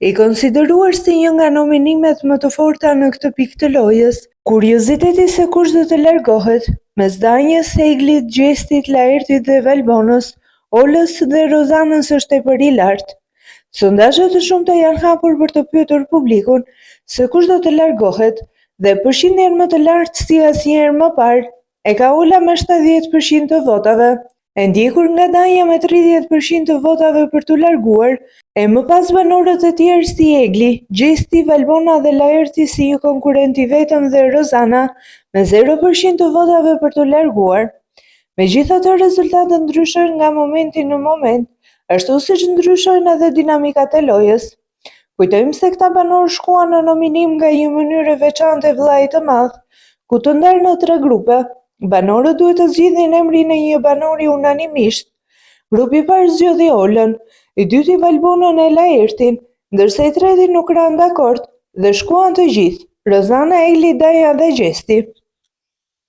I konsideruar si një nga nominimet më të forta në këtë pikë të lojës, kurioziteti se kush do të largohet, mes Danjës, Eglit, Gjestit, Laertit dhe Valbonës, Olës dhe Rozanës është tepër i lartë. Sondazhe të shumta janë hapur për të pyetur publikun se kush do të largohet dhe përqindjen më të lartë si asnjëherë më parë e ka Ola me 70% të votave. E ndjekur nga Danja me 30% të votave për t'u larguar, e më pas banorët e tjerë si Egli, Gjesti, Valbona dhe Laerti si një konkurrent i vetëm dhe Rozana me 0% të votave për t'u larguar. Megjithatë rezultatet ndryshojnë nga momenti në moment, ashtu siç ndryshojnë edhe dinamikat e lojës. Kujtojmë se këta banorë shkuan në nominim nga një mënyrë e veçantë e Vëllait të Madh, ku të ndarë në tre grupe, banorët duhet të zgjidhnin emrin e një banori unanimisht. Grupi i parë zgjodhi Olën, i dyti Valbonën e Laertin, ndërsa i treti nuk ranë dakord dhe shkuan të gjithë, Rozana, Egli, Danja dhe Gjesti.